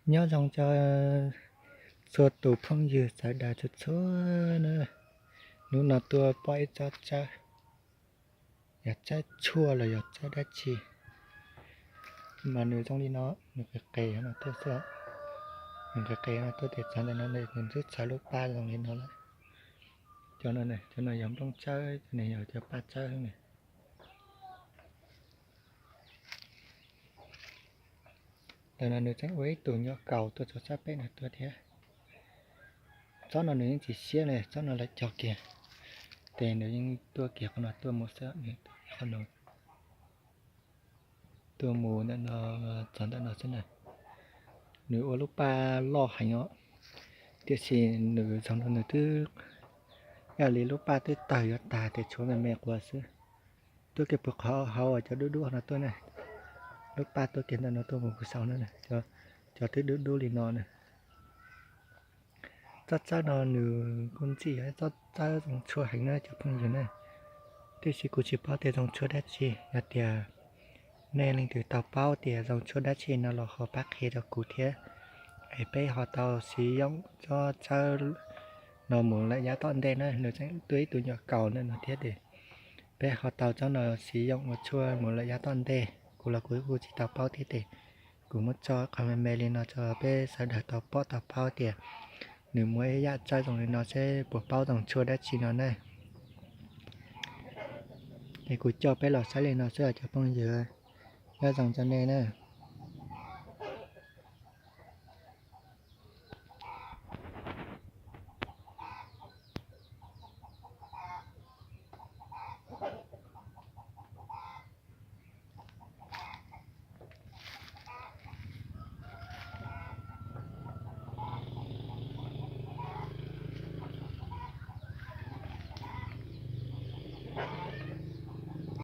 Nyob zoo rau txhua tus phooj ywg sawv daws txhua txhua na. Hnub no tuaj pom ib tsob tsawb, yog tsawb tshuaj los yog tsawb dab tsi, mas nws zoo li no, nws qis qis no tuaj xwb. Nws qis qis no tuaj ces txawv ntawm no nws twb txhawv lub paj zoo li no lawm. Cov no, cov no yog nplooj tsawb, cov no yog cov paj tsawb ne. Ntawm no nws tseem ua ib tug nyuam kaus tuaj txog sab peb no tuaj thiab. Tsob no nws yeej tsis siab li, tsob no lawv cog kiag, ces nws yeej tuaj kiag qhov no tuaj mus xwb, qhov no tuaj mus ntawm no, txog ntawm no xwb na. Nws ua lub paj loj heev os, tiam sis nws zoo no nws twb ib yam li lub paj twb tawg yuav tag ces tshuav me me quas xwb. Tuaj kiag puag qhov hauv cov dub dub no tuaj na, lub paj tuaj kiag ntawm no tuaj mus puag saum no, cov twb dub dub li no na. Tsob tsawb no nws kuj ntxim yog ib tsob tsawb zoo tshuaj heev na cov phooj ywg na, tiam sis kuv tsis paub tias zoo tshuaj dab tsi. Yog tias nej leej twg tau paub tias zoo tshuaj dab tsi no los ho pab qhia rau kuv thiab, es peb ho tau siv yoom tsob tsawb no mus lawm yav tom ntej na. Nws tseem tuaj ib tug nyuam kaus ntawm no thiab ces peb ho tau tsob no siv yoom ua tshuaj mus lawm yav tom ntej. Kuv los kuv kuj tsis tau paub thiab ces kuv muab tso qhov me me li no tso peb sawv daws tau pom tau paub tias nws muaj ib yam tsawb zoo li no seb puas paub zoo tshuaj dab tsi no na. Es kuv coj peb los saib li no xwb cov phooj ywg, nyob zoo rau nej na.